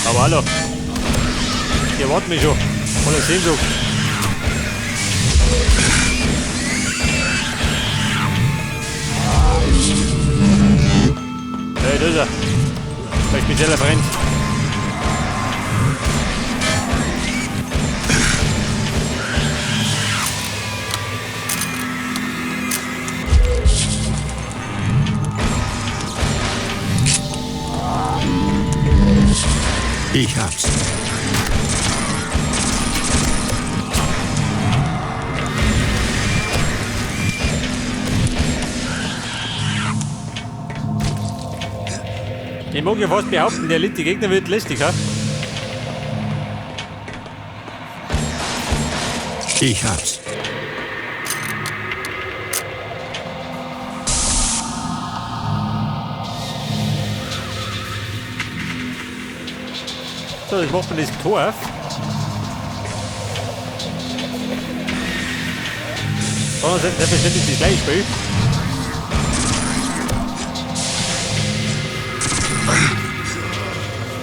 Aber hallo. Die erwarten mich schon. Voller Sehnsucht. Hey, da ist er. Mein spezieller Freund. Ich hab's. Ich mag ja fast behaupten, der letzte Gegner wird lästig, ha? Ich hab's. So, jetzt macht man das Tor auf. Dann selbstverständlich das gleiche Spiel.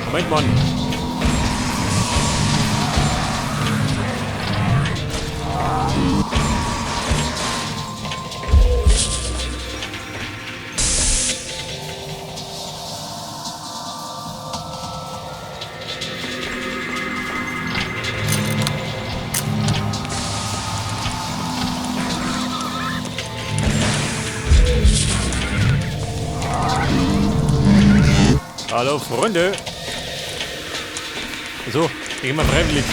Moment, Mann. Hallo Freunde. So, ich geh mal freiwillig.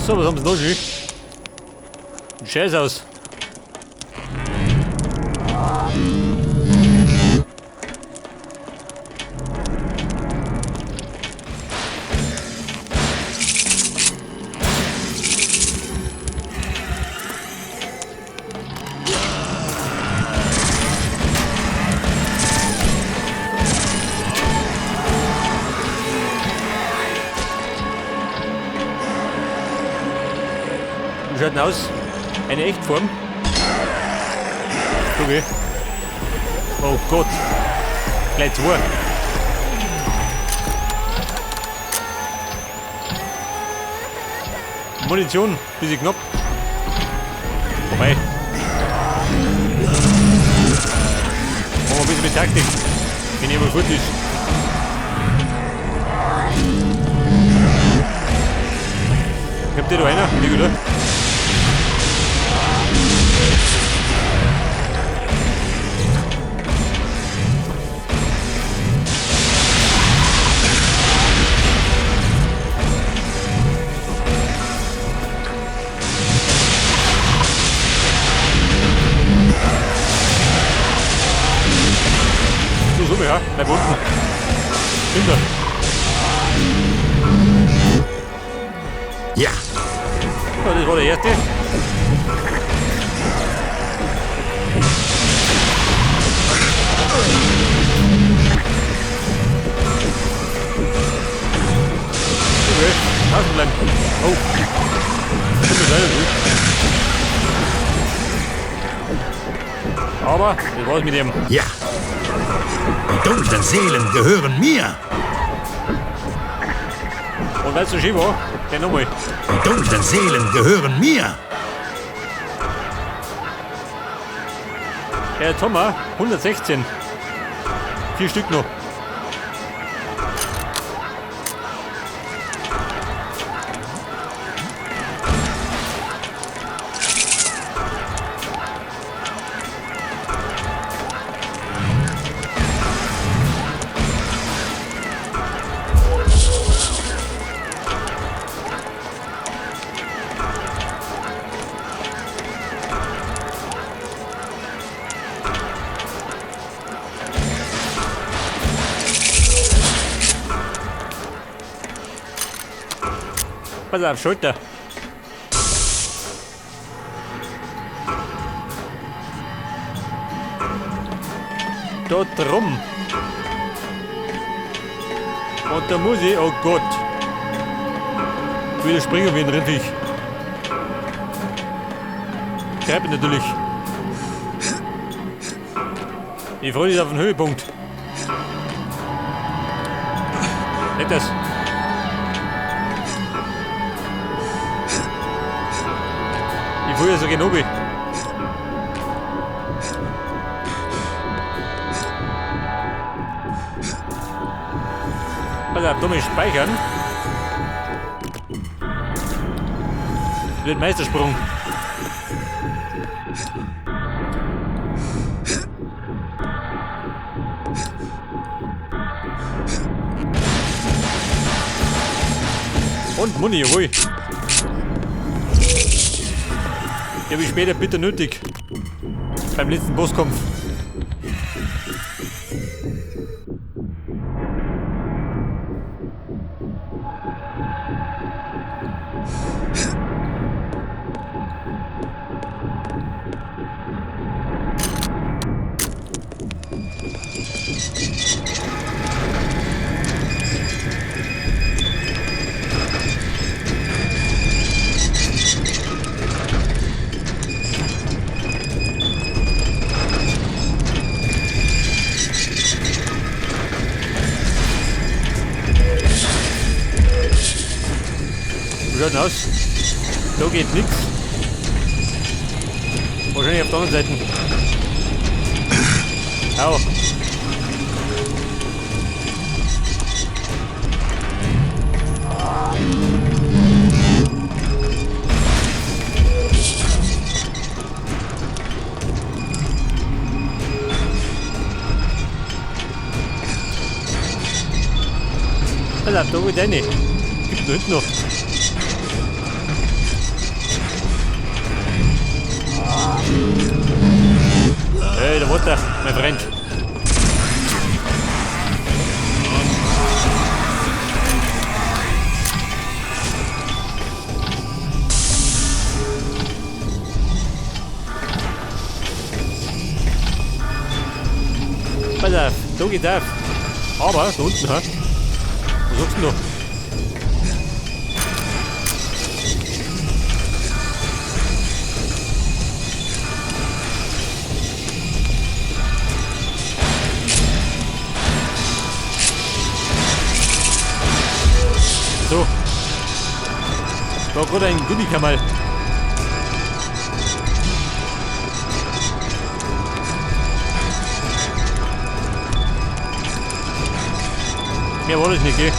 So, was haben sie noch schön? Scheiß aus. Wie schaut denn aus? Eine Echtform? Okay. Oh Gott. Gleich zwei. Munition, bisschen knapp. Vorbei. Machen wir ein bisschen mit Taktik. Wenn jemand fort ist. Kommt der da einer? Lieg oder? So, so, ja. Bleib unten. Hinter. Ja. Ja, das war der erste. Okay, draußen bleiben. Oh. Stimmt, leider nicht. Aber das war's mit dem. Ja. Die dunklen Seelen gehören mir. Und weil's so schön war, gleich nochmal. Die dunklen Seelen gehören mir. Ja, jetzt haben wir 116. 4 Stück noch. Pass auf, Schulter. Da drum. Und da muss ich, oh Gott. Wieder springen wie ein Rindviech. Treppe natürlich. Ich freue mich auf den Höhepunkt. Leck das. Ich will ja so genau. Pass auf, dumme speichern. Den Meistersprung. Und Muni, jawohl. Die habe ich später bitter nötig. Beim letzten Bosskampf. Wie schaut denn aus? Da geht nichts. Wahrscheinlich auf der anderen Seite. Au. Pass auf, da wo deine. Gibt noch hinten noch. Hey, der Water, mein Freund. Pass auf, da geht's auf. Aber, da unten, ha? Was sagst du denn da? So. Da gerade ein Gummikammerl. Mehr war das nicht, gell?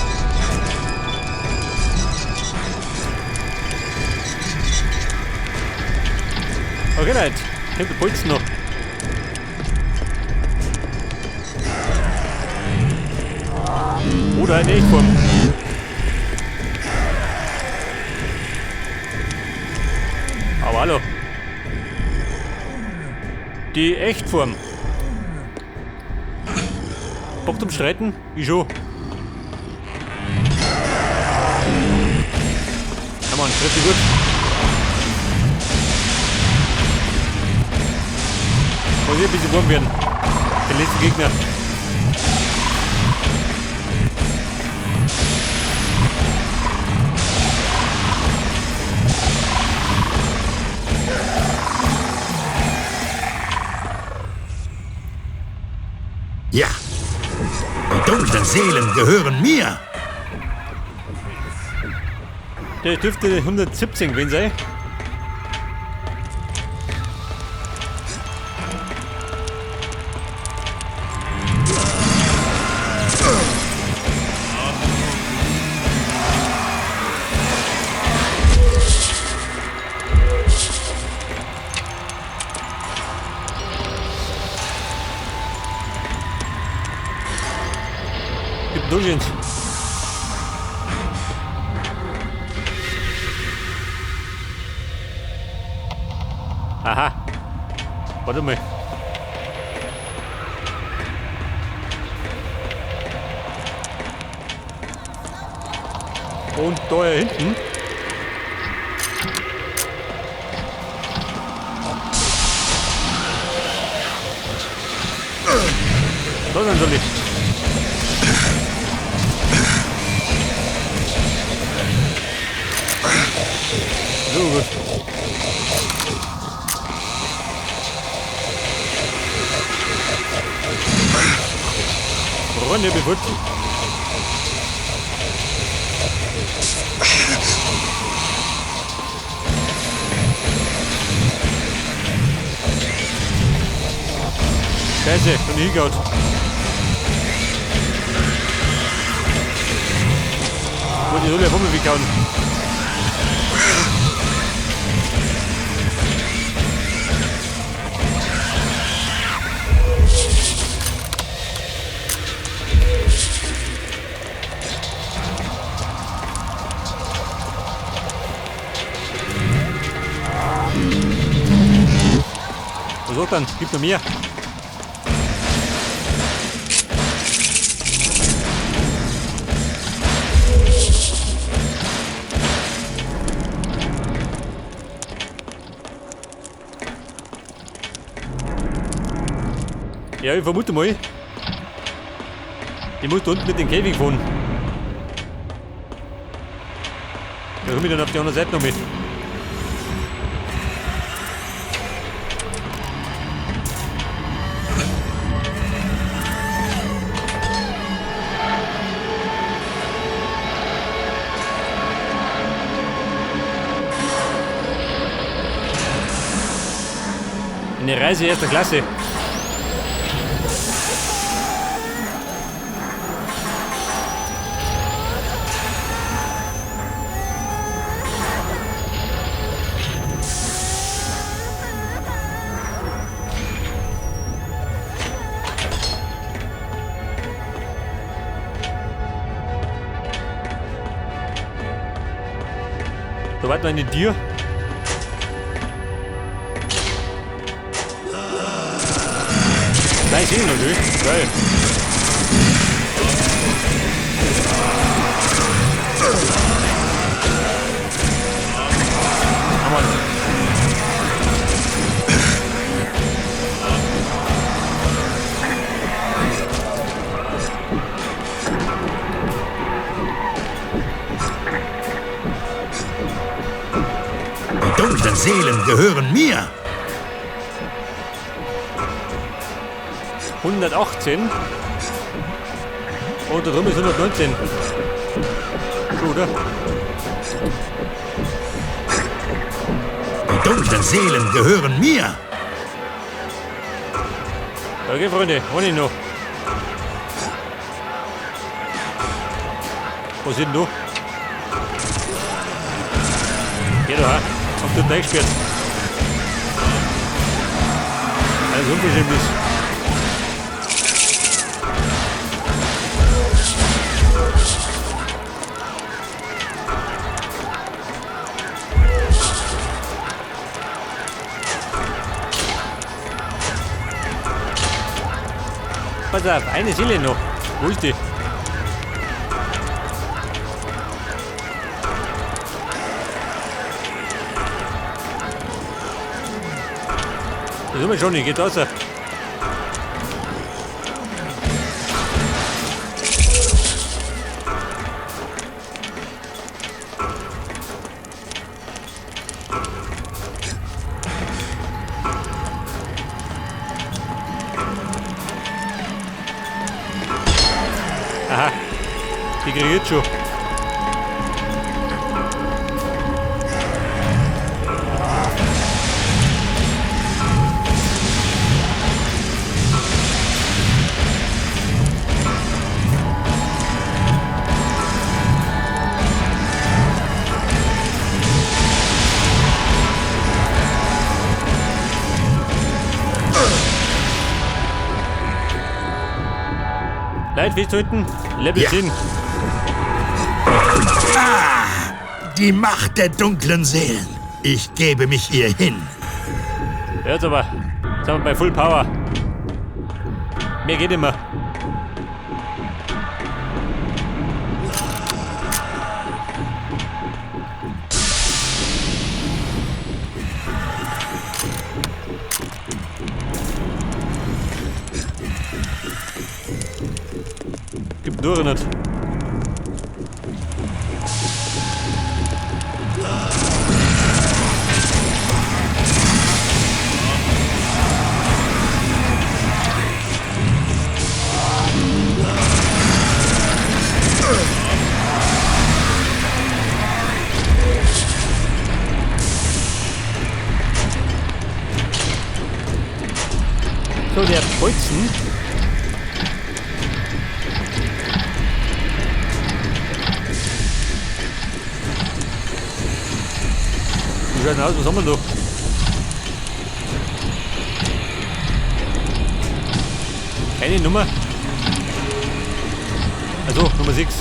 Okay, Leute. Ich hab die Bolzen noch. Oder eine Echtform. Aber hallo. Die Echtform. Bock zum Streiten? Ich schon. Ja Mann, trifft gut. Muss ich ein bisschen warm werden. Den letzten Gegner. Ja, die dunklen Seelen gehören mir. Der dürfte 117 gewesen sein. Gibt Dungeons. Aha. Warte mal. Und da hinten. Da sind sie. So gut. Runde bewusst. Scheiße, schon hingehauen. Wo die Sohle vom weghauen. Was sagt dann? Gib noch mehr. Ja, ich vermute mal, die muss da unten mit dem Käfig fahren. Da komme ich dann auf die andere Seite noch mit. Eine Reise erster Klasse. Da war noch eine Tür. Drei Seelen natürlich. Geil. Ah, Mann. Die dunklen Seelen gehören mir. 118. Und da drüben ist 119. So, oder? Die dunklen Seelen gehören mir. Okay, Freunde, ohne noch. Was ist denn da? Geh doch, ha. Hab dort eingesperrt. Alles unverschämt ist. Pass auf, eine Seele noch. Wo ist die? Das haben wir schon, geht raus. Aha, die krieg ich jetzt schon. Leute, festhalten, Level Ja. 10. Ah, die Macht der dunklen Seelen. Ich gebe mich ihr hin. Jetzt aber, jetzt sind wir bei Full Power. Mehr geht immer. Gibt nur nicht. So, der Bolzen. Wie schaut denn aus? Was haben wir da? Keine Nummer. Also, Nummer 6.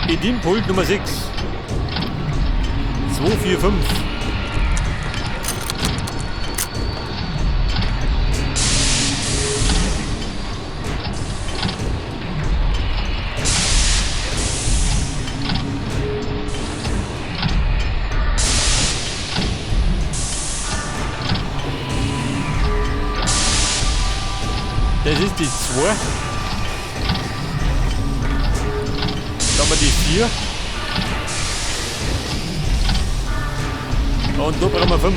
Bedienpult Nummer 6. 2, 4, 5. Das ist die 2. Dann haben wir die 4. Und da brauchen wir 5.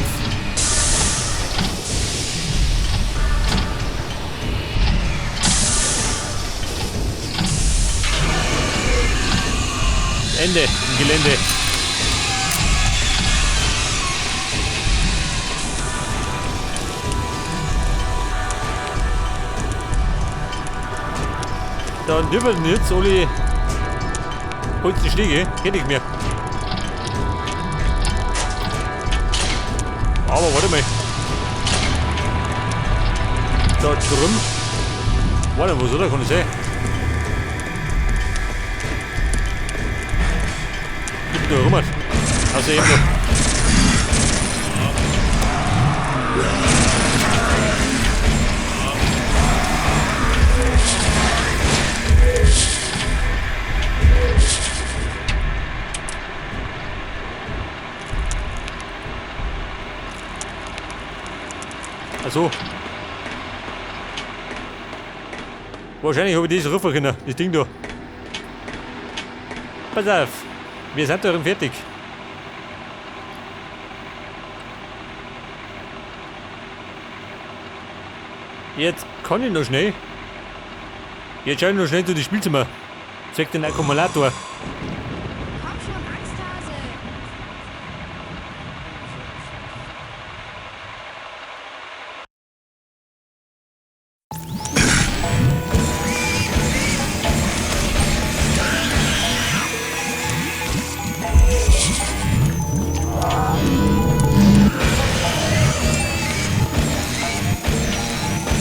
Ende im Gelände. Dann dürfen wir jetzt alle Bolzenschläge, geht nicht mehr. Aber warte mal. Da drüben. Warte, wo soll der? Kann ich sehen? Gibt nur rum. Also eben noch. Also. Wahrscheinlich habe ich das rufen können, das Ding da. Pass auf, wir sind da fertig. Jetzt kann ich noch schnell. Jetzt schau ich noch schnell zu den Spielzimmer. Zeig den Akkumulator. Komm schon, Angsthase!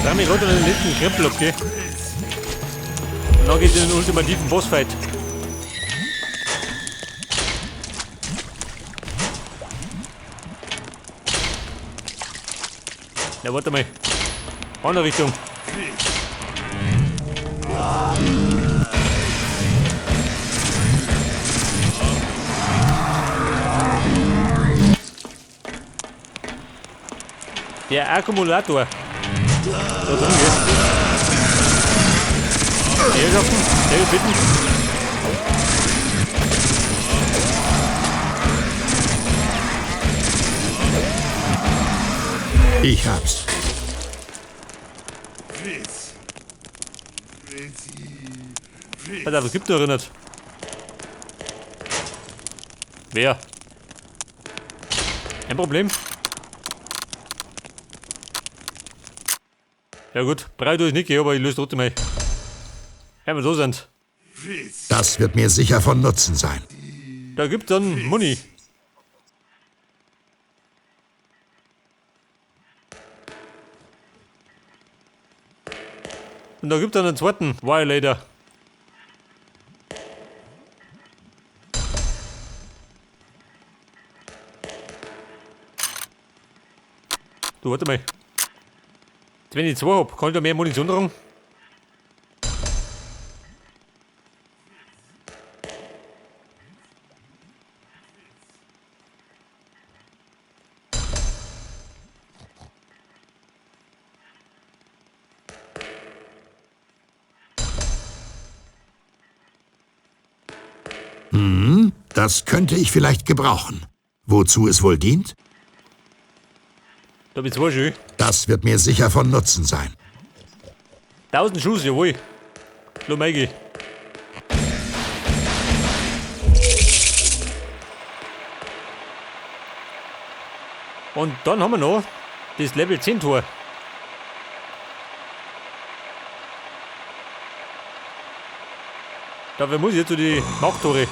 Da haben wir gerade den letzten Krempel, okay? Und dann geht's in den ultimativen Bossfight. Ja, warte mal. Andere Richtung. Der Akkumulator. Da drin, gell? Herrschaften, sehr bitten. Ich hab's. Alter, was gibt da nicht? Wer? Kein Problem. Ja gut, breit durch nicht, aber ich löse trotzdem mal. Wenn wir so sind. Das wird mir sicher von Nutzen sein. Da gibt's dann Money. Und da gibt's dann einen zweiten Violator. Du, warte mal. Jetzt, wenn ich zwei hab, kann ich da mehr Munition tragen? Das könnte ich vielleicht gebrauchen. Wozu es wohl dient? Da hab ich zwei schon. Das wird mir sicher von Nutzen sein. 1000 Schuss, jawohl. Lass mal gehen. Und dann haben wir noch das Level 10 Tor. Dafür muss ich jetzt zu die Machttore.